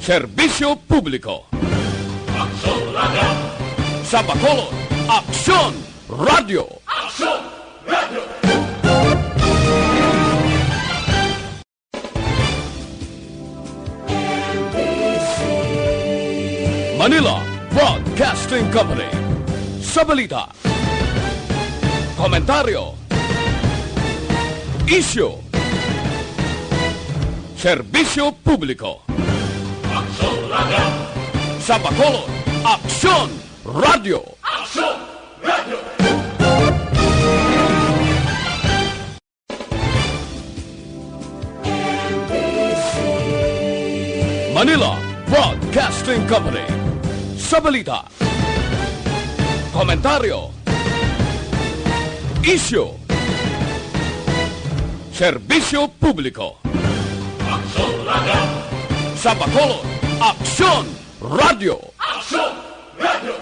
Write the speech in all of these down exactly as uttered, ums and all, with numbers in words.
Serbisyo Publiko. Aksyon Radio! Sa Bacolod, Aksyon Radio! Aksyon Radio! Manila Broadcasting Company. Sa balita, komentaryo, isyu, serbisyo publiko. Aksyon Radio! Sa Bacolod, Aksyon Radio! Aksyon Radio! Manila Broadcasting Company. Sa balita, komentaryo, isyu, serbisyo publiko. Aksyon Radio! Sa Bacolod, Aksyon Radio! Aksyon Radio!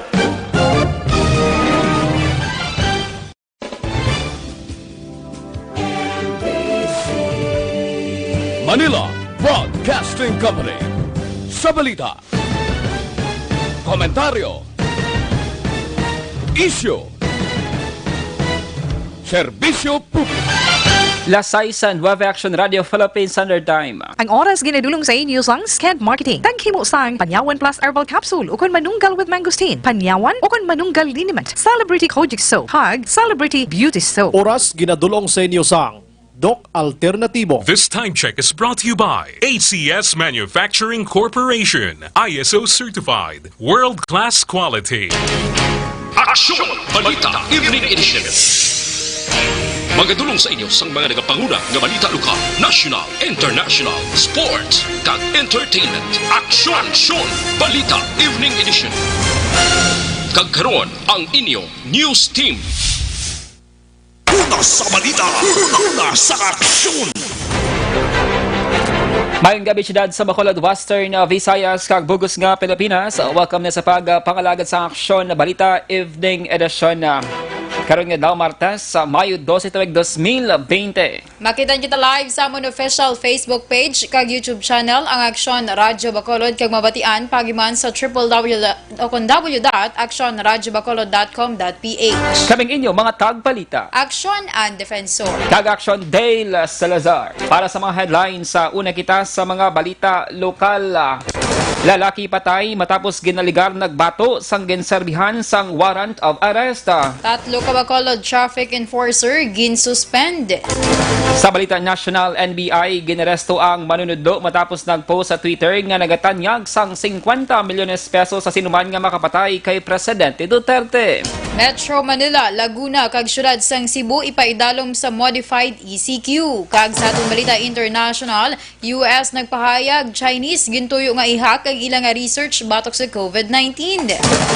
Manila Broadcasting Company. Sa balita, komentaryo, isyu, serbisyo publiko. Las sais and nueve, Aksyon Radio Philippine Standard Time. Ang oras ginadulong sa inyo sang Sked Marketing. Taghimo sang Panyawan Plus Herbal Capsule ukon Manunggal with Mangosteen, Panyawan ukon Manunggal Liniment, Celebrity Kojic Soap, kag Celebrity Beauty Soap. Oras ginadulong sa inyo sang Doc Alternatibo. This time check is brought to you by A C S Manufacturing Corporation, I S O certified, world-class quality. Aksyon! Balita Evening Edition. Magadulong sa inyo sang mga nagapanguna nga balita lokal, national, international, sports, kag entertainment. Aksyon! Aksyon! Balita Evening Edition. Kag karon, ang inyo news team. Una sa balita, una, una sa aksyon. Mayong gabi, siyudad sa Bacolod, Western, uh, Visayas, kag bug-os nga Pilipinas. Uh, welcome na sa pag, uh, pangalagad sa Aksyon Balita Evening Edition, uh, karon nga adlaw, Martes, sa Mayo dose, tuig dos mil bente. Makita kita live sa amon official Facebook page kag YouTube channel, ang Aksyon Radyo Bacolod, kag mabatian pagi man sa triple W o kon W dot aksyon radyo bacolod dot com dot P H. Kaming inyo mga tagbalita. Aksyon Ann Defensor. Kag Aksyon Dale Salazar. Para sa mga headlines, sa una kita sa mga balita lokal. Lalaki patay matapos ginaligar nagbato sang ginserbihan sang warrant of arrest. Tatlo ka Bacolod traffic enforcer ginsuspend. Sa balita national, N B I ginaresto ang manunudlo matapos nagpost sa Twitter nga nagatanyag sang singkwenta milyones pesos sa sinuman nga makapatay kay Presidente Duterte. Metro Manila, Laguna, kag siyudad sang Cebu ipaidalom sa modified E C Q. Kag sa aton balita international, U S nagpahayag, Chinese gintuyo nga i-hack ang ila nga research batok sa COVID nineteen.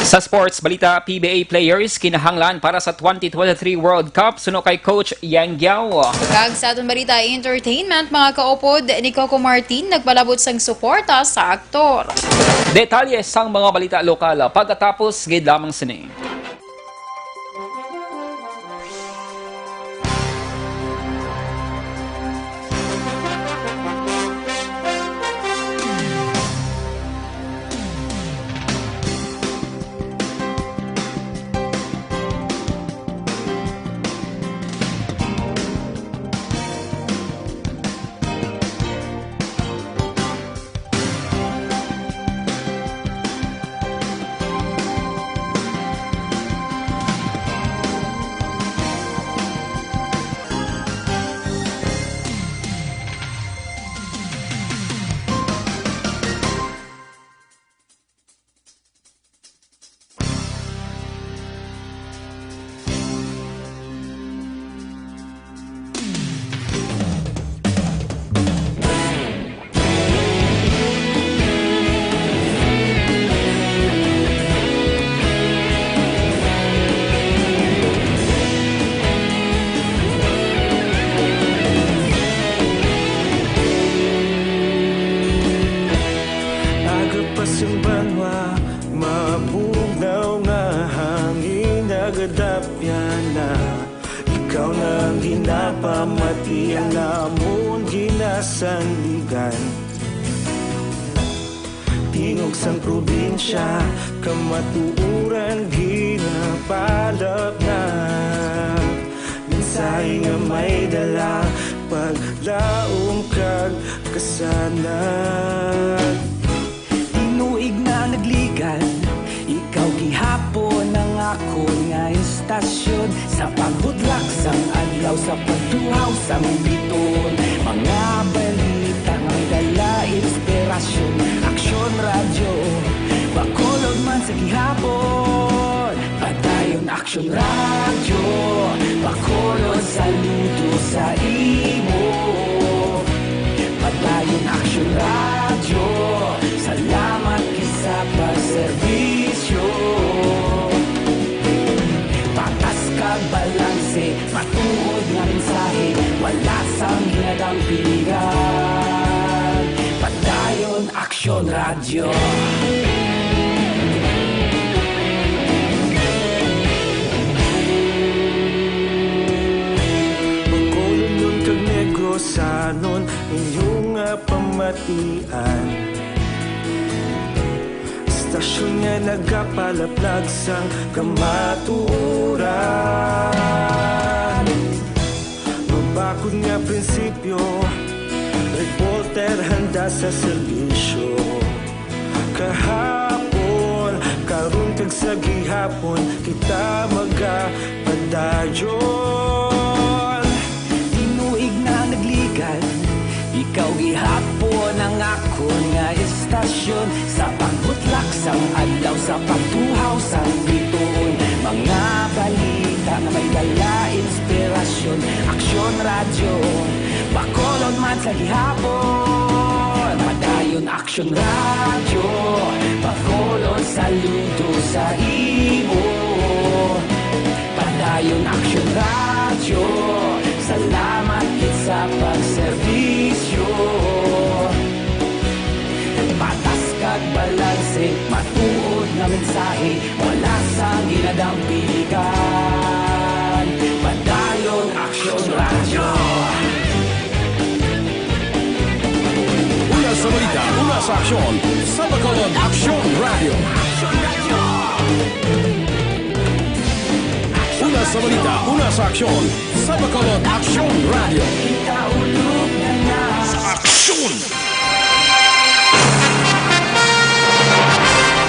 Sa sports balita, P B A players kinahanglan para sa twenty twenty-three World Cup suno kay Coach Yang Giao. Kag sa aton balita entertainment, mga kaupod ni Coco Martin nagpalabot sang suporta sa aktor. Detalye sang mga balita lokal pagkatapos gid lamang sini. Agapas ang banwa, mabugnaw nga hangin, nagadapyan na. Ikaw na ang ginapamati, ang amon ginasandigan. Tingog sang probinsya, kamatuoran ginapalapnap. Mensahe nga may dala, paglaom kag kasanag. Tinuig na nagligad, ikaw gihapon ang akon nga istasyon. Sa pagbudlak sang adlaw, sa pagtuhaw sang bituon, mga balita nga may dala inspirasyon. Aksyon Radyo, Bacolod man sa gihapon. Padayon Aksyon Radyo, Bacolod, saludo sa imo. Padayon Aksyon Radyo, salamat gid sa pagserbisyo. Patas kag balanse, matuod nga mensahe, wala sang ginadang piligan. Padayon Aksyon Radyo. Bacolodnon kag Negrosanon, inyo nga pamatian. Istasyon nga nagapalaplag sang kamatuoran. Mabakod nga prinsipyo, reporter handa sa serbisyo. Kahapon, karon kag sa gihapon, kita magapadayon. Tinuig na nagligad, ikaw gihapon ang akon nga istasyon. Sa pagbutlak sang adlaw, sa pagtuhaw sang bituon, mga balita nga may dala inspirasyon. Aksyon Radyo, Bacolod man sa gihapon. Padayon Aksyon Radyo, Bacolod, saludo sa imo. Padayon Aksyon Radyo, salamat gid sa pagserbisyo. Patas kag balanse, matuod nga mensahe, wala sang ginadampigan. Padayon Aksyon Radyo. Una sa balita, una sa aksyon, sa Bacolod Aksyon Radyo. Una sa balita, una sa aksyon, sa Bacolod Aksyon Radyo. Sa aksyon!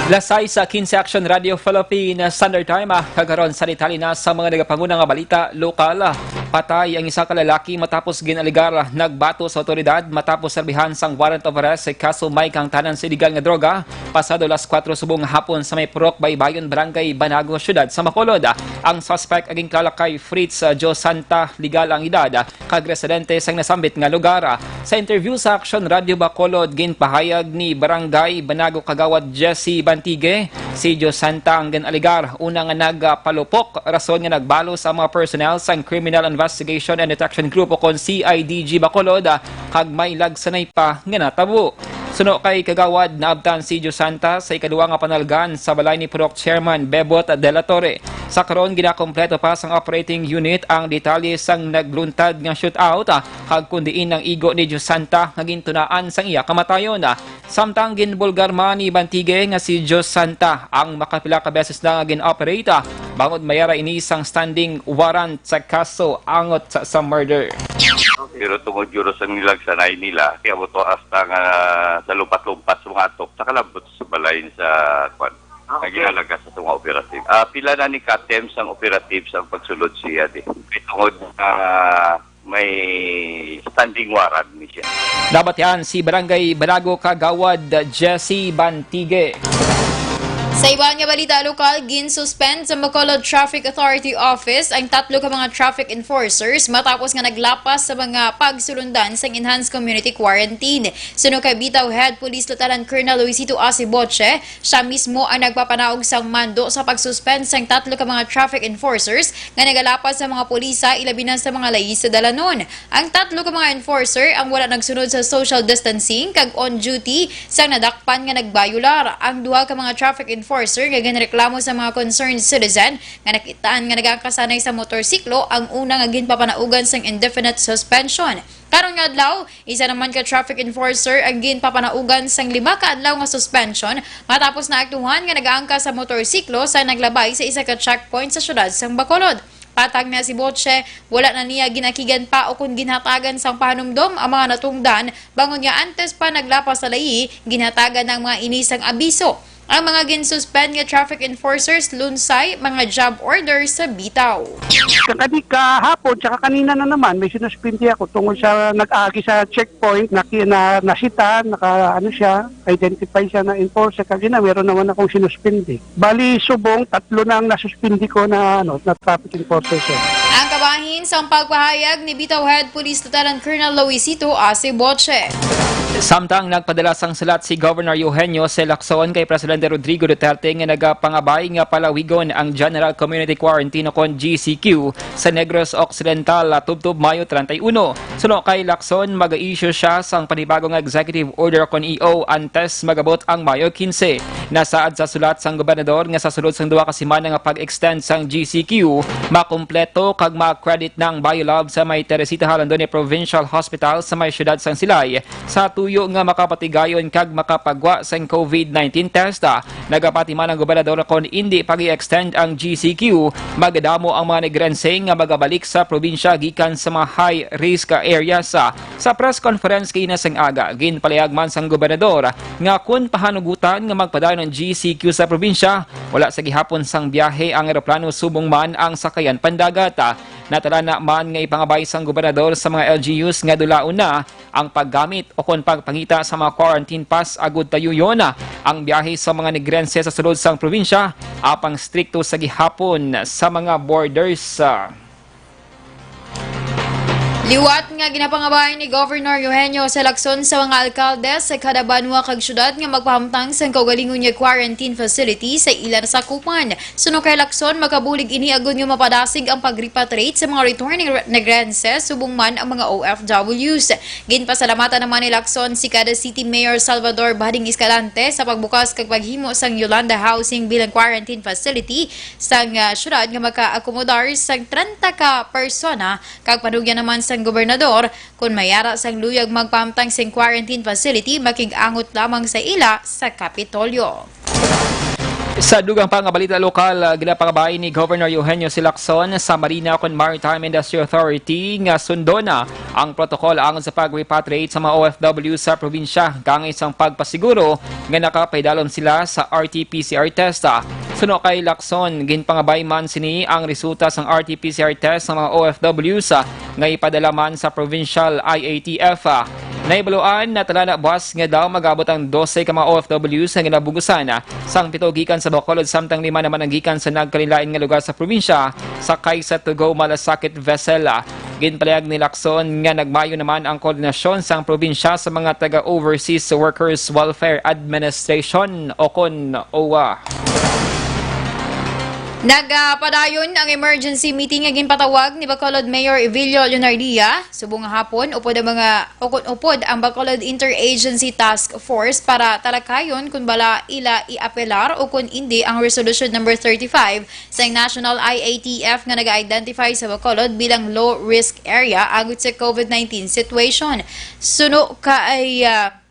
Las sais quince, Aksyon Radyo Philippine Standard Time, ah, kag karon sa detalye na sa mga nagapanguna nga balita lokal. Patay ang isa ka lalaki matapos gin-alegar nagbato sa awtoridad matapos serbihan sang warrant of arrest sa kaso may kahangtanan sa iligal nga droga pasado las kuwatro subong nga hapon sa may Purok Baybayon, Barangay Banago, Siyudad sa Bacolod. Ang suspect ang ginkilala kay Fritz, ah, Diosanta, legal ang edad, kag residente sang nasambit nga lugar. Sa interview sa Aksyon Radyo Bacolod, ginpahayag ni Barangay Banago Kagawad Jesse Bantigue, si Diosanta ang gin-alegar una nga nagapalupok, rason nga nagbalos ang mga personnel sang Criminal Investigation and Detection Group, ukon C I D G Bacolod, kag may lagsanay pa nga natabo. Suno kay Kagawad, naabtan si Diosanta sa ikaduha nga panalgan sa balay ni Purok Chairman Bebot de la Torre. Sa karon, ginakompleto pa sang operating unit ang detalye sang nagluntad nga shootout, ah, kag kon diin ang igo ni Diosanta nga gintunaan sang iya kamatayon. Samtang ginbulgar man ni Bantigue nga si Diosanta ang makapila ka beses na nga gin-operate, ah, bangod may ara ini sang standing warrant sa kaso angot sa, sa murder. Pero tungod gyud sa nilagsanay nila, kay abot to hasta nga sa lumpat-lumpat sa mga atok, sa kalabot sa balay sa kwan, nga Okay. ginalaga sa tunga operative. Ah, pila na ni ka-attempts ang operatives ang pagsulod siya di. Kay tungod, ah, may standing warrant ni siya. Nabatian si Barangay Banago Kagawad Jesse Bantigue. Sa iban nga balita lokal, ginsuspend sa Bacolod Traffic Authority Office ang tatlo ka mga traffic enforcers matapos nga naglapas sa mga pagsulundan sang enhanced community quarantine. Suno kay Bitaw Head Police Lieutenant Colonel Luisito Asiboche, siya mismo ang nagpapanaog sang mando sa pag-suspend sang tatlo ka mga traffic enforcers nga nagalapas sa mga pulisa, ilabi na sa mga layi sa dalanon. Ang tatlo ka mga enforcer ang wala nagsunod sa social distancing kag on duty sang nadakpan nga nagbayular. Ang duha ka mga traffic enforcer nga ginreklamo sa mga concerned citizen nga nakitaan nga nagaangkasanay sa motorsiklo ang una nga ginpapanaugan sang indefinite suspension. Karon nga adlaw, isa naman ka traffic enforcer ang ginpapanaugan sang lima ka adlaw nga suspension matapos naaktuhan nga nagaangkas sa motorsiklo sa naglabay sa isa ka checkpoint sa siyudad sang Bacolod. Patag na si Boche, wala na niya ginakigan pa o kon ginhatagan sang pahanumdom ang mga natungdan, bangod nga antes pa naglapas sa layi, ginhatagan ang mga ini sang abiso. Ang mga ginsuspend nga traffic enforcers lunsay mga job orders sa bitaw. Kakadi kahapon, tsaka kanina na naman, may sinuspindi ako tungkol sa nag-agi sa checkpoint na, ki- na nasita, naka, ano siya, identify siya na enforcer. Kagina, meron naman akong sinuspindi. Bali, subong, tatlo na ang nasuspindi ko na, ano, na traffic enforcer, sir. Ang kabahin sang pagpahayag ni Bitaw Head Police Lieutenant Colonel Luisito Asiboche. Samtang nagpadala sang sulat si Governor Eugenio C. Lacson kay Presidente Rodrigo Duterte nga nagapangabay nga palawigon ang General Community Quarantine o kon G C Q sa Negros Occidental, ah, tubtob Mayo treinta y uno. Suno kay Lacson, mag-issue siya sang panibago nga executive order o kon E O antes magabot ang Mayo quince. Nasaad sa sulat sang gobernador nga sa sulod sang duha ka semana nga pag-extend sang G C Q, makumpleto kag ma-accredit na ang BioLab sa may Teresita Jalandone Provincial Hospital sa may siyudad sang Silay, sa tuyo nga makapatigayon kag makapagwa sang COVID nineteen test. Nagapatiman ang gobernador kon indi pag-i-extend ang G C Q, magadamo ang mga Negrense nga magabalik sa probinsya gikan sa mga high risk areas. Sa press conference kaina sang aga, ginpalihag man sang gobernador nga kon pahanugutan nga magpadayon ang G C Q sa probinsya, wala sa gihapon sang biyahe ang eroplano subong man ang sakayan pandagat. Natalana man nga ipangabay sang gobernador sa mga L G Us nga dulaon na ang paggamit o kon pagpangita sa mga quarantine pass agud tayuyon ang biyahe sa mga Negrense sa sulod sang probinsya, apang strikto sa gihapon sa mga borders. Liwat nga ginapangabay ni Governor Eugenio C. Lacson sa mga alkalde sa kada banwa kag syudad nga magpahamtang sang kaugalingon nga quarantine facility sa ila nasakupan. Suno kay Lacson, makabulig ini agud nga mapadasig ang pag-repatriate sa mga returning re-, Negrense, subong man ang mga O F Ws. Ginpasalamatan naman ni Lacson si kada City Mayor Salvador Bading Escalante sa pagbukas kag paghimo sang Yolanda Housing bilang quarantine facility sang, ah, syudad nga makaakomodar sang treinta ka persona, kag panugyan naman sang gobernador, kon may ara sang luyag magpahamtang sing quarantine facility, makig-angot lamang sa ila sa Kapitolyo. Sa dugang pa nga balita lokal, ah, ginapangabay ni Governor Eugenio C. Lacson sa Marina kon Maritime Industry Authority nga sundon na ang protocol angon sa pag-repatriate sa mga O F W sa probinsya, kangay sang pagpasiguro nga nakapaidalom sila sa R T P C R test. Suno kay Lacson, ginpangabay man sini ang resulta sang R T P C R test sa mga O F Ws nga ipadala man sa provincial I A T F. Nahibaluan, natalana buas nga daw mag-abot ang dose ka mga O F Ws nga ginabugusan sang pito gikan sa Bacolod, samtang lima naman ang gikan sa nagkalainlain nga lugar sa probinsya, sakay sa Tugao Malasakit vessel. Ginpalihag ni Lacson nga nagmayo naman ang koordinasyon sang probinsya sa mga taga Overseas Workers Welfare Administration o kon OWWA. Nagapadayon ang emergency meeting nga ginpatawag ni Bacolod Mayor Evilio Leonardia. Subong nga hapon, upod ang mga, o kon upod ang Bacolod Interagency Task Force para talakayon kon bala ila i-apelar o kon indi ang Resolution Number thirty-five sa National I A T F nga nag-identify sa Bacolod bilang low risk area agud sa COVID nineteen situation. Suno kay, ah,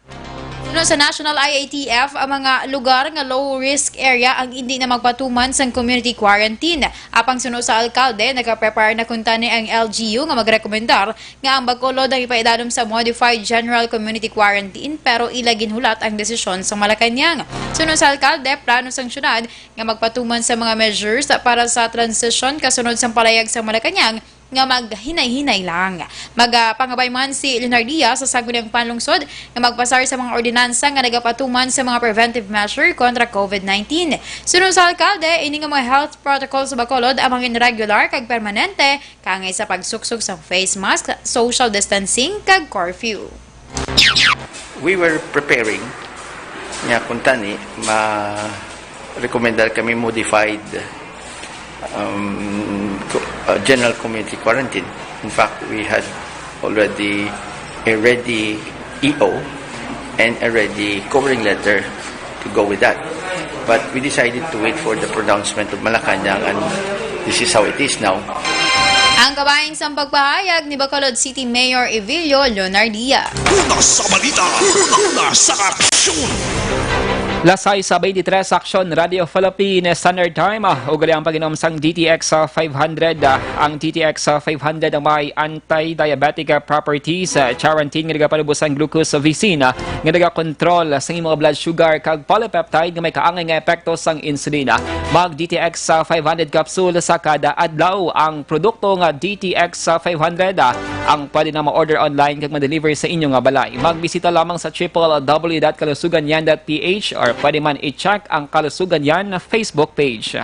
suno sa National I A T F, ang mga lugar nga low risk area ang indi na magpatuman sang community quarantine. Apang suno sa alkalde, nagaprepare na kuntani ang L G U nga magrekomendar nga ang Bacolod ang ipaidalom sa Modified General Community Quarantine, pero ila ginhulat ang desisyon sa Malacañang. Suno sa alkalde, plano sang syudad nga magpatuman sa mga measures para sa transition kasunod sang palayag sa Malacañang nga maghinay-hinay lang. Magapangabay man si Leonardia sa Sangguniang Panlungsod nga magpasar sa mga ordinansa nga nagapatuman sa mga preventive measure kontra COVID nineteen. Suno sa alkalde, ini nga mga health protocol sa Bacolod ang mangin regular kag permanente, kangay sa pagsuksok sa face mask, social distancing, kag curfew. We were preparing nga kuntani ma-recommendar kami modified, um, co-, uh, general community quarantine. In fact, we had already a ready E O and a ready covering letter to go with that. But we decided to wait for the pronouncement of Malacañang, and this is how it is now. Ang kabahin sang pagpahayag ni Bacolod City Mayor Evilio Leonardia. Una sa balita, una sa aksyon. Las sais sa twenty-three, Aksyon Radio Philippines Standard Time. Ah, ugali ang pag-inom sang D T X, ah, five hundred. Ah, ang D T X, ah, five hundred ang may anti-diabetic, ah, properties, ah, charantin nga nagapalubo sang glucose, ah, vicin, ah, nga nagakontrol sa imong blood sugar, kag polypeptide nga may kaangay nga epekto sang insulina. Mag D T X, ah, five hundred capsule sa kada adlaw. Ang produkto nga D T X, ah, five hundred, ah, ang pwede na ma-order online kag ma-deliver sa inyo nga balay. Magbisita lamang sa triple W dot kalusugan yan dot P H or pwede man i-check ang Kalusugan Yan Facebook page.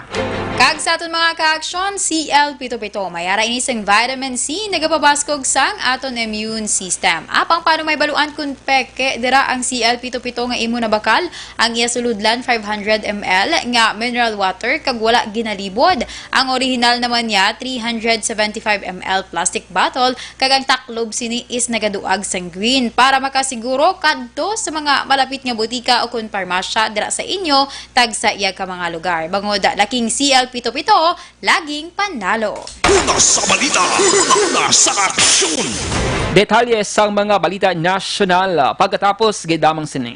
Kag sa aton mga kaaksyon, C L pito pito, may ara ini sing vitamin C, nagapabaskog sang aton immune system. Apang paano may baluan kung peke dira ang C L pito pito nga imo nabakal? Ang iya sulodlan, five hundred M L nga mineral water kag wala ginalibod. Ang orihinal naman niya, three hundred seventy-five M L plastic bottle, kag ang taklob sini is nagaduag sang green. Para makasiguro, kadto sa mga malapit nga butika o kon parmasya dira sa inyo, tagsa iya ka mga lugar. Bangod laking C L pito pito, laging panalo. Una sa balita, una sa aksyon. Detalye sang mga balita nasyonal pagkatapos gid lamang sini.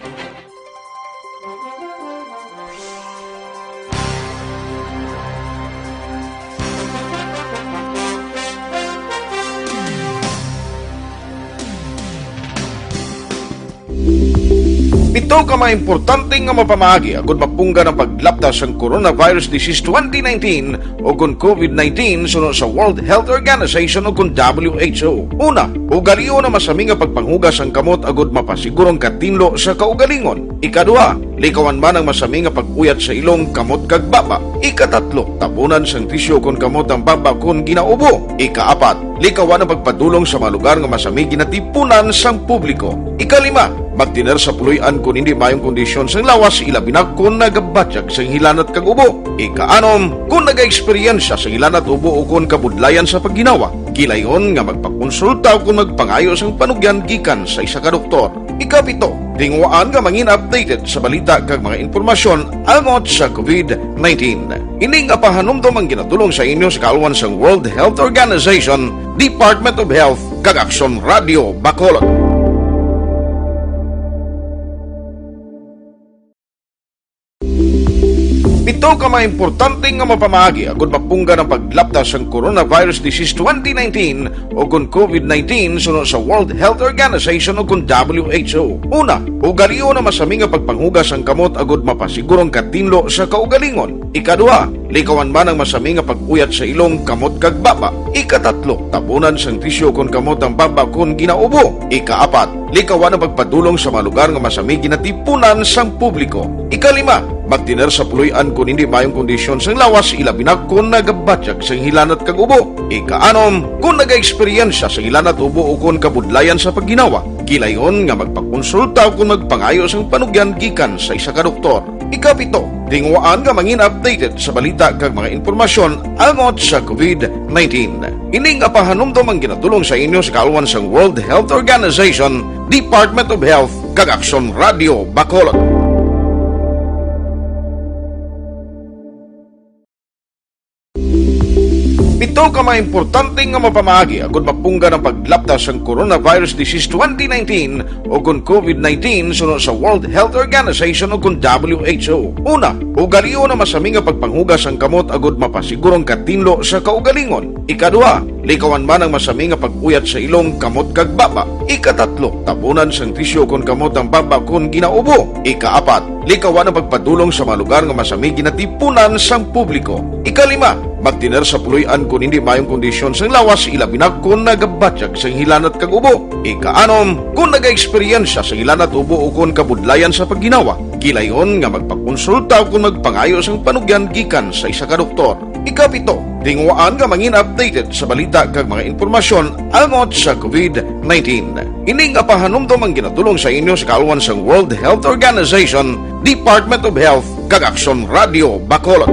Pito ka mga importante nga mapamaagi agud mapunggan ang paglapta sang coronavirus disease twenty nineteen o kon COVID nineteen suno sa World Health Organization o kon W H O. Una, ugalion ang masami nga pagpanghugas sang kamot agud mapasiguro ang katinlo sa kaugalingon. Ikaduha, likawan man ang masami nga pag-uyat sa ilong, kamot, kag baba. Ikatatlo, tabunan sang tisyu kon kamot ang baba kon ginaubo. Ikaapat, likawan ang pagpadulong sa mga lugar nga masami ginatipunan sang publiko. Ikalima, magtener sa puloy-an kon hindi maayong kondisyon sang lawas, ilabi na kon nagabatyag sang hilanat kag ubo. Ikaanom, kon nagaeksperyensya sang hilanat, ubo, o kon kabudlayan sa pagginawa, gilayon nga magpakonsulta o kon magpangayo sang panugyan gikan sa isa ka doktor. Ikapito, tinguhaan nga mangin updated sa balita kag mga impormasyon almot sa COVID nineteen. Ini nga pahanumdom ang ginatulong sa inyo sa kaalwan sang World Health Organization, Department of Health, kag Aksyon Radio Bacolod. Pito ka mga importante nga mapamaagi agud mapunggan ang paglapta sang coronavirus disease twenty nineteen o kon COVID nineteen suno sa World Health Organization o kon W H O. Una, ugalion ang masami nga pagpanghugas sang kamot agud mapasiguro ang katinlo sa kaugalingon. Ikaduha, likawan man ang masami nga pag-uyat sa ilong, kamot, kag baba. Ikatatlo, tabunan sang tisyu kon kamot ang baba kon ginaubo. Ikaapat, likawan ang pagpadulong sa mga lugar nga masami ginatipunan sang publiko. Ikalima, magtener sa puloy-an kon hindi maayong kondisyon sang lawas, ilabi na kon nagabatyag sang hilanat kag ubo. Ikaanom, kon nagaeksperyensya sang hilanat, ubo, o kon kabudlayan sa pagginawa, gilayon nga magpakonsulta o kon magpangayo sang panugyan gikan sa isa ka doktor. Ikapito, tinguhaan nga mangin updated sa balita kag mga impormasyon almot sa COVID nineteen. Ini nga pahanumdom ang ginatulong sa inyo sa kaalwan sang World Health Organization, Department of Health, kag Aksyon Radio Bacolod. Pito ka mga importante nga mapamaagi agud mapunggan ang paglapta sang coronavirus disease twenty nineteen o kon COVID nineteen suno sa World Health Organization o kon W H O. Una, ugalion ang masami nga pagpanghugas sang kamot agud mapasiguro ang katinlo sa kaugalingon. Ikaduha, likawan man ang masami nga pag-uyat sa ilong, kamot, kag baba. Ikatatlo, tabunan sang tisyu kon kamot ang baba kon ginaubo. Ikaapat, likawan ang pagpadulong sa mga lugar nga masami ginatipunan sang publiko. Ikalima, magtener sa puloy-an kon hindi maayong kondisyon sang lawas, ilabi na kon nagabatyag sang hilanat kag ubo. Ikaanom, kon nagaeksperyensya sang hilanat, ubo, o kon kabudlayan sa pagginawa, gilayon nga magpakonsulta o kon magpangayo sang panugyan gikan sa isa ka doktor. Ikapito, tinguhaan nga mangin updated sa balita kag mga impormasyon almot sa COVID nineteen. Ini nga pahanumdom ang ginatulong sa inyo sa kaalwan sang World Health Organization, Department of Health, kag Aksyon Radio Bacolod.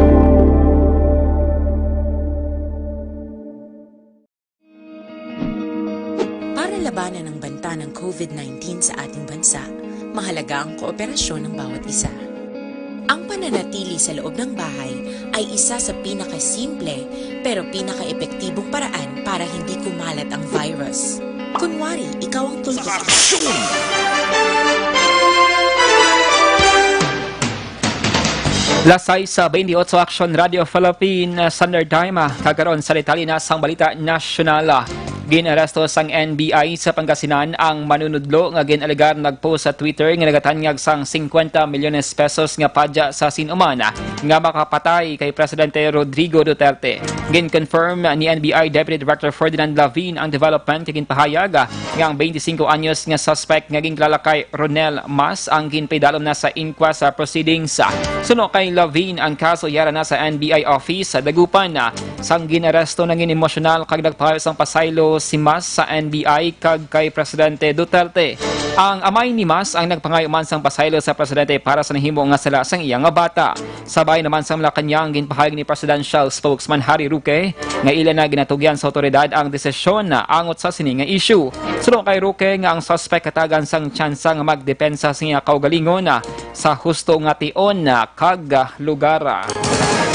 Para labanan ang banta ng COVID nineteen sa ating bansa, mahalaga ang kooperasyon ng bawat isa. Ang pananatili sa loob ng bahay ay isa sa pinakasimple pero pinakaepektibong paraan para hindi kumalat ang virus. Kunwari, ikaw ang tulog. Sa aksyon! Las sais sa twenty-eight Action Radio Philippine Standard Time, ah, kag karon sa detalye na sang balita nasyonal, ah. Gin-aresto sang N B I sa Pangasinan ang manunudlo nga gin-alegar nagpost sa Twitter nga nagatanyag sang singkwenta milyones pesos nga padya sa sin-o man nga makapatay kay Presidente Rodrigo Duterte. Gin-confirm ni N B I Deputy Director Ferdinand Lavin ang development kag ginpahayag nga ang twenty-five anyos nga suspect nga ginkilala kay Ronel Mas ang ginpaidalom na sa inquest proceedings. Suno kay Lavin, ang kaso yara na sa N B I office sa Dagupan. Sang gin-aresto, nangin emosyonal kag nagpangayo sang pasaylo si Mas sa N B I kag kay Presidente Duterte. Ang amay ni Mas ang nagpangayo man sang pasaylo sa presidente para sa nahimo nga sala sang iya nga bata. Sa bahin naman sang Malacañang, ginpahayag ni Presidential Spokesman Harry Roque nga ila na ginatugyan sa awtoridad ang desisyon angot sa sini nga issue. Suno kay Roque nga ang suspect hatagan sang tsansa nga magdepensa sa iya kaugalingon sa husto nga tion kag lugar.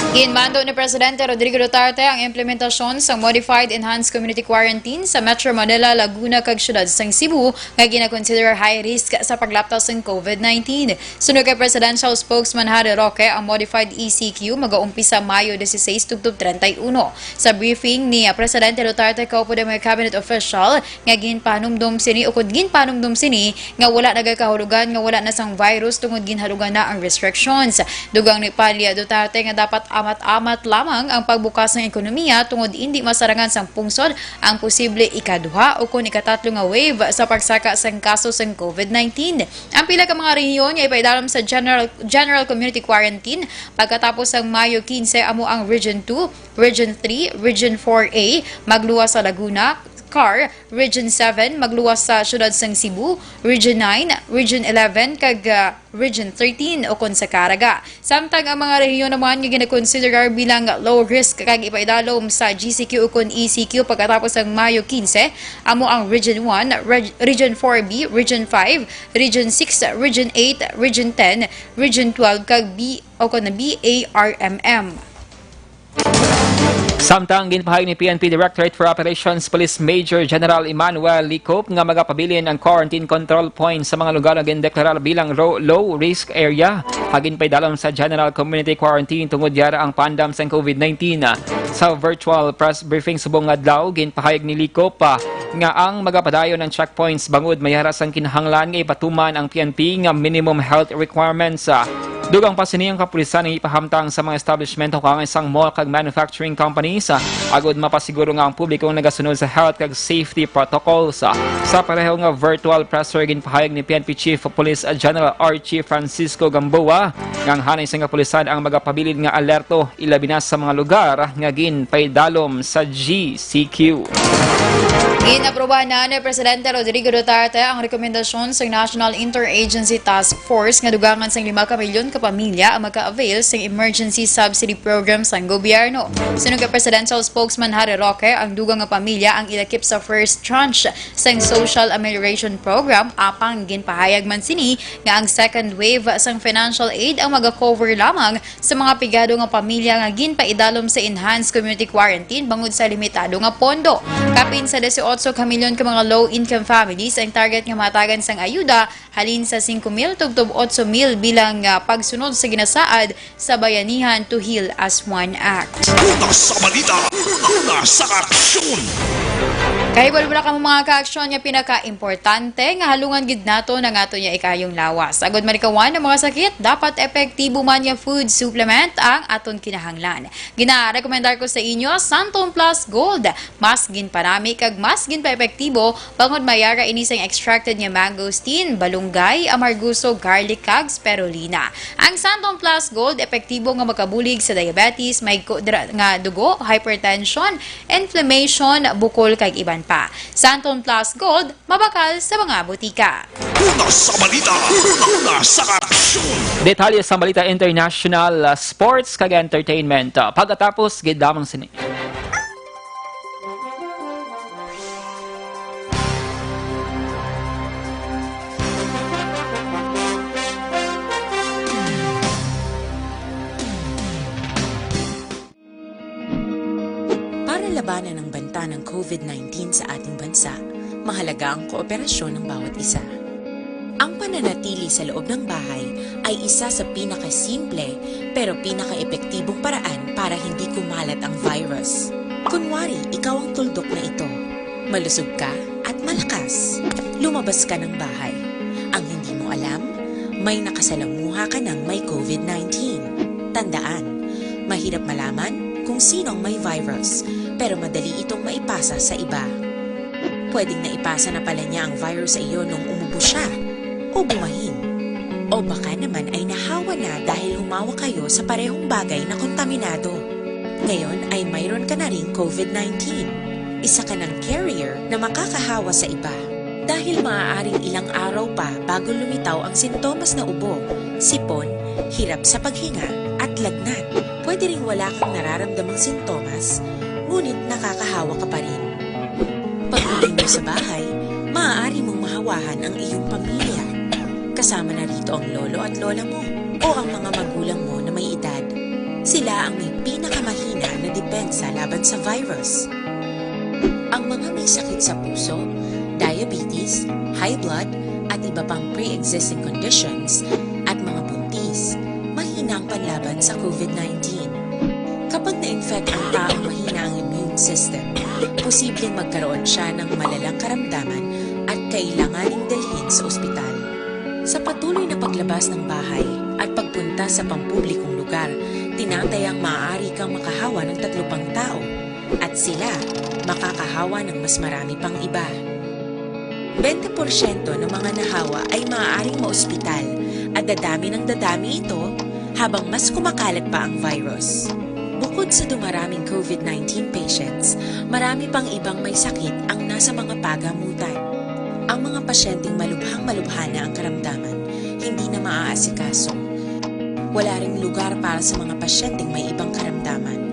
Ginmando ni Presidente Rodrigo Duterte ang implementasyon sang Modified Enhanced Community Quarantine sa Metro Manila, Laguna, kag siyudad sang Cebu nga ginakonsiderar high risk sa paglaptas sang COVID nineteen. Suno kay Presidential Spokesman Harry Roque, ang Modified E C Q magaumpisa Mayo dieciséis tubtob treinta y uno. Sa briefing ni Presidente Duterte kaupo ang mga cabinet official nga ginpahanumdom sini ukon ginpahanumdom sini nga wala nagakahulugan nga wala na sang virus tungod ginhalugan na ang restrictions. Dugang ni Pali Duterte nga dapat amat-amat lamang ang pagbukas ng ekonomiya tungod indi masarangan sang pungsod ang posible ikaduha ukon ikatatlo nga wave sa pagsaka sang kaso sang COVID nineteen. Ang pila ka mga rehiyon nga ipaidalom sa General, General Community Quarantine pagkatapos sang Mayo quince amo ang Region two, Region three, Region four A, magluwas sa Laguna, car, Region seven, magluwas sa siyudad sang Cebu, Region nine, Region eleven, kag, ah, Region thirteen ukon sa Caraga. Samtang ang mga rehiyon naman nga ginakonsiderar bilang low risk kag ipaidalom sa G C Q ukon E C Q pagkatapos sang Mayo quince, amo ang Region one, Reg-, Region four B, Region five, Region six, Region eight, Region ten, Region twelve, kag B, ukon na B A R M M. Samtang ginpahayag ni P N P Directorate for Operations Police Major General Emmanuel Licop nga magapabilin ang quarantine control point sa mga lugar nga gindeklarar bilang ro-, low risk area, nga ginpaidalom sa general community quarantine tungod yara ang pandam sang COVID nineteen. Sa virtual press briefing subong nga adlaw, ginpahayag ni Licop pa nga ang magapadayon ang checkpoints bangod may yara sang kinahanglan nga ipatuman ang P N P nga minimum health requirements. Dugang pa sini, ang kapulisan ang ipahamtang sa mga establishment ukon sang mall kag manufacturing companies, ah, agud mapasiguro nga ang publiko nagasunod sa health kag safety protocols. Sa pareho nga virtual presser, ginpahayag ni P N P Chief of Police General Archie Francisco Gamboa nga ang hanay sang kapulisan ang magapabilin nga alerto, ilabi na sa mga lugar nga ginpaidalom sa G C Q. Ginaprobahan na ni Presidente Rodrigo Duterte ang rekomendasyon sa National Interagency Task Force nga dugangan sang lima ka milyon ka pamilya ang maka-avail sang emergency subsidy program sang gobyerno. Suno kay Presidential Spokesman Harry Roque, ang dugang nga pamilya ang ilakip sa first tranche sang Social Amelioration Program, apang ginpahayag man sini nga ang second wave sang financial aid ang maga-cover lamang sa mga pigado nga pamilya nga ginpaidalom sa enhanced community quarantine bangod sa limitado nga pondo. Kapin sa dieciocho ka milyon ka mga low-income families ang target nga mahatagan sang ayuda, halin sa singko mil tubtob otso mil bilang, ah, pagsunod sa ginasaad sa Bayanihan to Heal as One Act. Una sa balita, una sa aksyon. Kay wala, wala ka mo mga kaaksyon nga pinakaimportante nga halungan gid nato na nga ato niya ikayong lawas. Agud malikawan ang mga sakit, dapat epektibo man nga food supplement ang aton kinahanglan. Ginarekomendar ko sa inyo, Santon Plus Gold. Mas ginpanami kag mas ginpaepektibo bangod may ara ini sang extracted nga mangosteen, balunggay, amargoso, garlic, kag spirulina. Ang Santon Plus Gold epektibo nga makabulig sa diabetes, mahigko dira nga dugo, hypertension, inflammation, bukol, kag iban pa. Santon Plus Gold, mabakal sa mga botika. Una sa balita, una sa aksyon. Detalye sa balita international, ah, sports, kag entertainment. Ah, pagkatapos gid lamang sini. ng banta ng COVID nineteen sa ating bansa, mahalaga ang kooperasyon ng bawat isa. Ang pananatili sa loob ng bahay ay isa sa pinakasimple pero pinakaepektibong paraan para hindi kumalat ang virus. Kunwari, ikaw ang tuldok na ito. Malusog ka at malakas. Lumabas ka ng bahay. Ang hindi mo alam, may nakasalamuha ka ng may COVID nineteen. Tandaan, mahirap malaman kung sino ang may virus, pero madali itong maipasa sa iba. Pwedeng naipasa na pala niya ang virus sa iyo nung umubo siya o bumahin. O baka naman ay nahawa na dahil humawa kayo sa parehong bagay na kontaminado. Ngayon ay mayroon ka na ring COVID nineteen. Isa ka ng carrier na makakahawa sa iba. Dahil maaaring ilang araw pa bago lumitaw ang sintomas na ubo, sipon, hirap sa paghinga, at lagnat. Pwede ring wala kang nararamdamang sintomas, ngunit nakakahawa ka pa rin. Pag-uwi mo sa bahay, maaari mong mahawahan ang iyong pamilya. Kasama na rito ang lolo at lola mo o ang mga magulang mo na may edad. Sila ang may pinakamahina na depensa laban sa virus. Ang mga may sakit sa puso, diabetes, high blood, at iba pang pre-existing conditions, at mga buntis, mahina ang panlaban sa COVID nineteen. Kapag na-infect ang taong mahina ang immune system, posibleng magkaroon siya ng malalang karamdaman at kailanganing dalhin sa ospital. Sa patuloy na paglabas ng bahay at pagpunta sa pampublikong lugar, tinatayang maaari kang makahawa ng tatlo pang tao at sila makakahawa ng mas marami pang iba. Bente porsyento ng mga nahawa ay maaaring maospital at dadami ng dadami ito habang mas kumakalat pa ang virus. Bukod sa dumaraming COVID nineteen patients, marami pang ibang may sakit ang nasa mga pagamutan. Ang mga pasyenteng malubhang-malubha na ang karamdaman, hindi na maaasikaso. Wala ring lugar para sa mga pasyenteng may ibang karamdaman.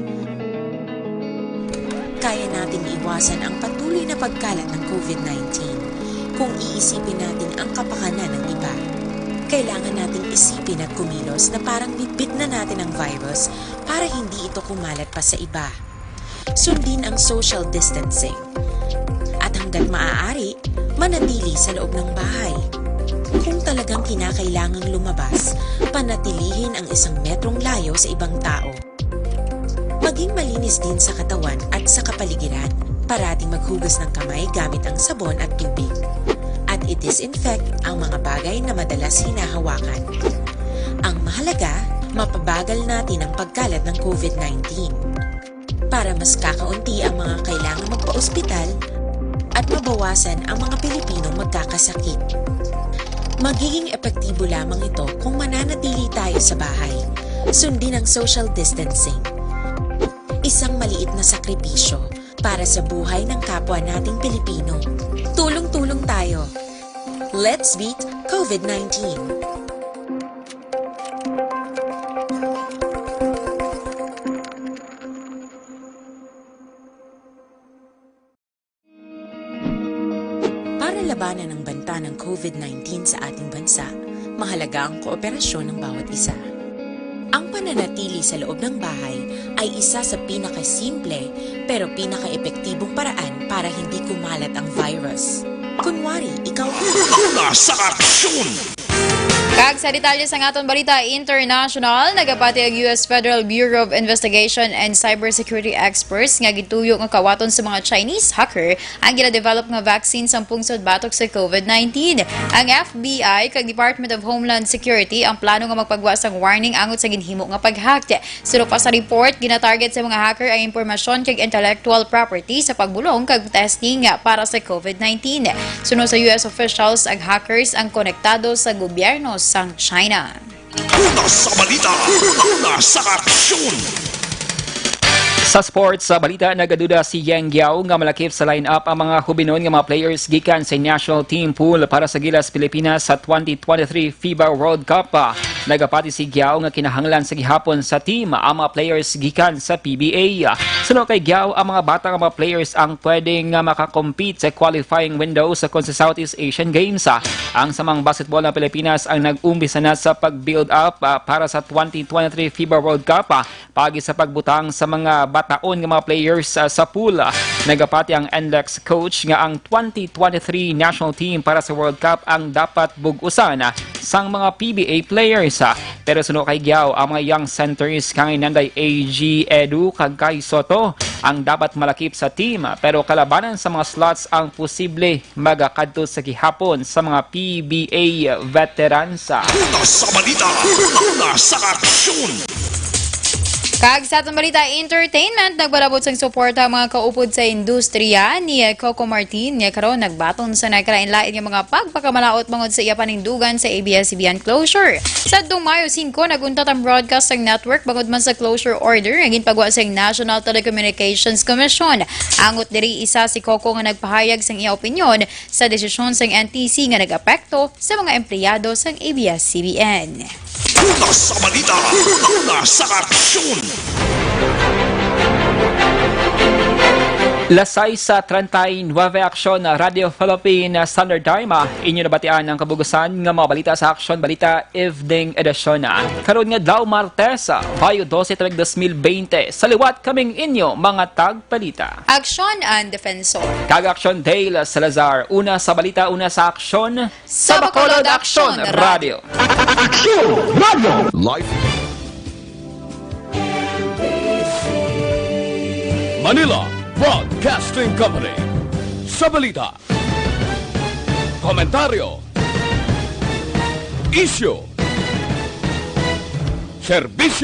Kaya nating iwasan ang patuloy na pagkalat ng COVID nineteen kung iisipin natin ang kapakanan ng iba. Kailangan nating isipin at kumilos na parang bitbit na natin ang virus para hindi ito kumalat pa sa iba. Sundin ang social distancing. At hanggat maaari, manatili sa loob ng bahay. Kung talagang kinakailangang lumabas, panatilihin ang isang metrong layo sa ibang tao. Maging malinis din sa katawan at sa kapaligiran. Parating maghugas ng kamay gamit ang sabon at tubig. At i-disinfect ang mga bagay na madalas hinahawakan. Ang mahalaga, mapabagal natin ang pagkalat ng COVID nineteen. Para mas kakaunti ang mga kailangang magpaospital at mabawasan ang mga Pilipinong magkakasakit. Magiging epektibo lamang ito kung mananatili tayo sa bahay. Sundin ang social distancing. Isang maliit na sakripisyo para sa buhay ng kapwa nating Pilipino. Tulong-tulong tayo. Let's beat COVID nineteen. Para labanan ang banta ng COVID nineteen sa ating bansa, mahalaga ang kooperasyon ng bawat isa. Ang pananatili sa loob ng bahay ay isa sa pinakasimple pero pinakaepektibong paraan para hindi kumalat ang virus. Kunwari, ikaw Una sa aksyon! Kag sa detalye sang aton balita international, nagapati ang U S Federal Bureau of Investigation and cybersecurity experts nga gituyo nga kawaton sa mga Chinese hacker ang gina-develop nga vaccine sang pungsod batok sa COVID nineteen. Ang F B I kag Department of Homeland Security ang plano nga magpagwa sang warning angot sa ginhimo nga pag-hack. Suno pa sa report, ginatarget sa mga hacker ang impormasyon kag intellectual property sa pagbulong kag testing para sa COVID nineteen. Suno sa U S officials, ang hackers ang konektado sa gobyerno sang China. Una sa balita, una sa aksyon. Sa sports, sa balita, nagaduda si Yang Guiao nga malakip sa lineup ang mga hubinon nga mga players gikan sa national team pool para sa Gilas Pilipinas sa twenty twenty-three FIBA World Cup. Nagapati si Giao nga kinahanglan sa gihapon sa team ang mga players gikan sa P B A. Suno kay Giao, ang mga bata nga mga players ang pwede nga makakompete sa qualifying window sa kon sa Southeast Asian Games. Ang samang basketball ng Pilipinas ang nag-umpisa na sa pag-build up, ah, para sa twenty twenty-three FIBA World Cup, ah, paagi sa pagbutang sa mga bataon nga mga players, ah, sa pool. Nagapati ang N L E X coach nga ang twenty twenty-three national team para sa World Cup ang dapat bug-usan, ah, sang mga P B A players, ah. Pero suno kay Giao, ang mga young centers kang Inanday A G Edu kag Kai Soto ang dapat malakip sa team, ah, pero kalabanan sa mga slots ang posible magakadto sa gihapon sa mga P B A veterans. Una sa balita, una sa aksyon. Kag sa atong balita entertainment, nagbalabot sang suporta ang mga kaupod sa industriya ni Coco Martin, nga karon nagbaton sa nagkalain-lain nga mga pagpakamalaot bangod sa iya panindugan sa A B S C B N closure. Sa Mayo singko, naguntat ang broadcasting network bangod man sa closure order nga ginpagwa sang National Telecommunications Commission. Angot diri, isa si Coco nga nagpahayag sang iya opinyon sa desisyon sang N T C nga nag-apekto sa mga empleyado sang A B S C B N. Una sa balita, una sa aksyon. Las sais treinta y nueve, Aksyon, Radyo Philippine Standard Time. Ah, inyo nabatian ang kabugusan nga mga balita sa Aksyon Balita Evening Edition. Karon nga adlaw, Martes, ah, Mayo dose, talag dos mil bente. Sa liwat kaming inyo mga tagbalita. Aksyon, ang Defensor. Kag Aksyon, Dale Salazar. Una sa balita, una sa aksyon. Sa Bacolod, Aksyon Radyo. Aksyon Radyo. Live. Manila Broadcasting Company. Sa balita, komentaryo, isyu, serbisyo.